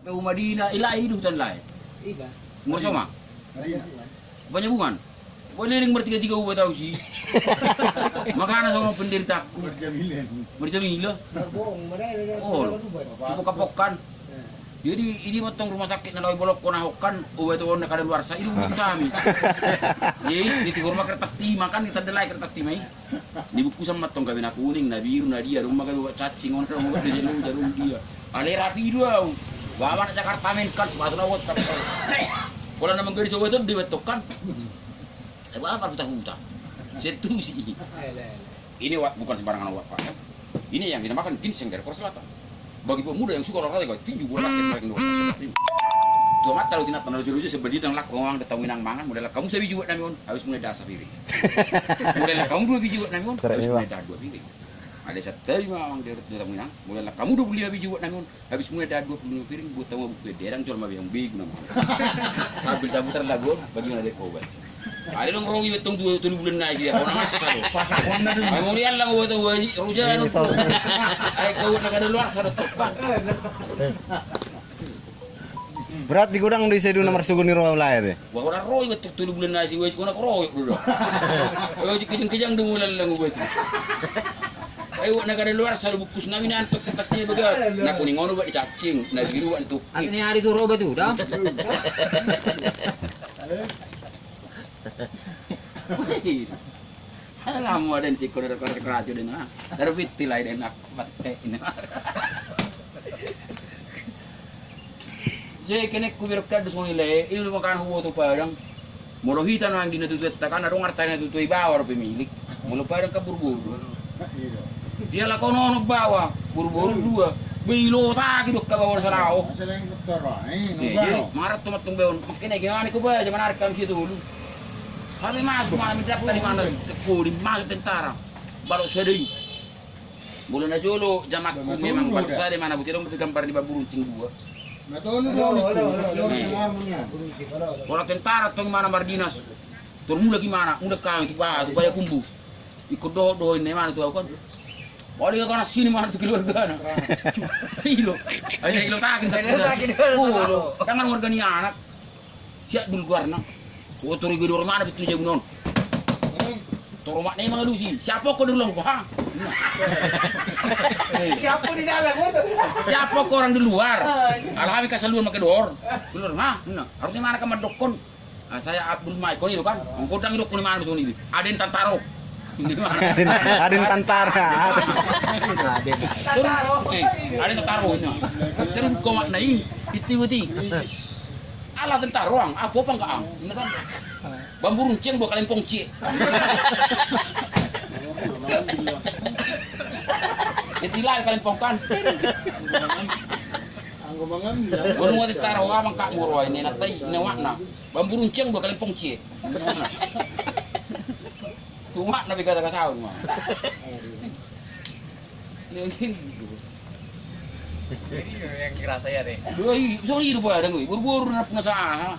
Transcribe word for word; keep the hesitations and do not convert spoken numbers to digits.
Uma di na, i lae, i do huta ni lae. Iba. Umur sama? Madina. Banyak bungan. Boleh ring martiga-tiga ubat au si. Makana songon penderitaanku. Marjamila. Marjamila. Marbohong, marbohong. Oh, marbohong. Di Pokan-Pokan. Jadi, i do mantong rumah sakit na laho bolongkon ahu kan, obat on na kadaluarsa, i do hubungi hami. Jadi, ditigor ma kertas timah kan, ditanda lae kertas timah i. Dibungkusan mantong gabe na kuning, na biru, na dia, dung ma gabe obat cacing, on kan obat dia, dia. Alai rapi do au. Ba ahu na Jakarta men kan, sepatu na obat kan. Pola na manggadis obat on, dia betok kan. Ai ba ahu parhuta-huta. Setusi. Ini obat bukan sembarangan obat, Pak. Ini yang dinamakan ginseng dari Korea Selatan. Bagi pemuda yang suka olahraga, tinju, bola basket, paling luar biasa. Tuang atta lo tinata na loja-loja sebenarnya dan laku ngawang datang winang mangan, mulai lah kamu sabi juat nami on, habis mulai dasar piring. Mulai lah kamu dua biji buat nami on, habis mulai dah dua piring. Ada satu tadi mamang dia datang winang, mulai lah kamu dua puluh lima biji buat nami on, habis mulai dah dua puluh lima piring, buat tamu buku dia, orang jual mabihang begu nama. Sambil tabutar lagu on, bagaimana dia obat. Ada dong rogi bettong dua, tolu bulan lagi ya, kau nama sesal. Pasak kau nama dulu. Ai mau dia lah, mau bettong wajib, ruja anu. Ai kau nak ada luar, sadot tepat. Berat di godang di sedu na marsogot ni roha ulai te. Wah, orang rogi bettong tolu bulan lagi, wajib kau nak rogi dulu. Wajib kejang-kejang dulu, lalang wajib. Ai wak na kadaluarsa do bungkus nami na antok kertas timah bagas. Na kuning on obat ni cacing, na biru obat ni tuki. Artinya hari tu roba tu, dah. Alah, mau ada yang sikon, ada korek-korek aja deh, nah. Ada fiti lah, ada nak pakai ini. Jadi, kene ku berkat dus mengile, ini lu makan huo tu Padang. Molo hita nang di na tutu etta kan, adong arta na tutu i bawa ro pemilik. Molo Padang kan boru-boru. Dia lakon ono bawa, boru-boru dua. Belo taki do ka bawa na salao. Jadi, marat tu mattong bawa. Makanya gimana ku bawa, zaman hari kami situ dulu. Kami masuk, kami daftar di mana? Ke Kodim, masuk tentara. Baru sedih. Molo na jolo jamakku memang baru sada mana buti dong, tapi gambar di bambu runcing dua. Pola tentara tong mana mardinas. Tor mulak i mana, mulak kami tu ba, tu Payakumbuh. Ikut dohot dohot i mana tu au kan. Wali ka kanan sini mana tu keluargana. Ilo. Ai ilo takin. Jangan warga ni anak. Siap dulu keluarna. Oh, turu i gedor mana pintu jabu non. Turu mak ni mangalusi. Siapa ko di ruang gua? Siapa di dalam? Siapa ko orang di luar? Alami kasal luar make dor. Keluar mah. Nah, harusnya mana kamar dokon. Ah, saya Abdul Mai, kau itu kan? Engkau dang dokon di mana di sini? Ada yang tantaro. Ada yang tantara. Ada yang tantaro. Terus kau makna ini. Iti, iti. Ala tentara roang, apa apa enggak ang? Ini kan bambu runcing dua kali pongci. Itu lah kali pongkan. Anggo mangan. Baru mau tentara roang, angka moro ini nanti ini warna. Bambu runcing dua kali pongci. Tumak nabi kata kasaun mah. Ini yang kira saya deh. Dua i, so hidup ada gue. Buru-buru nak penasaran.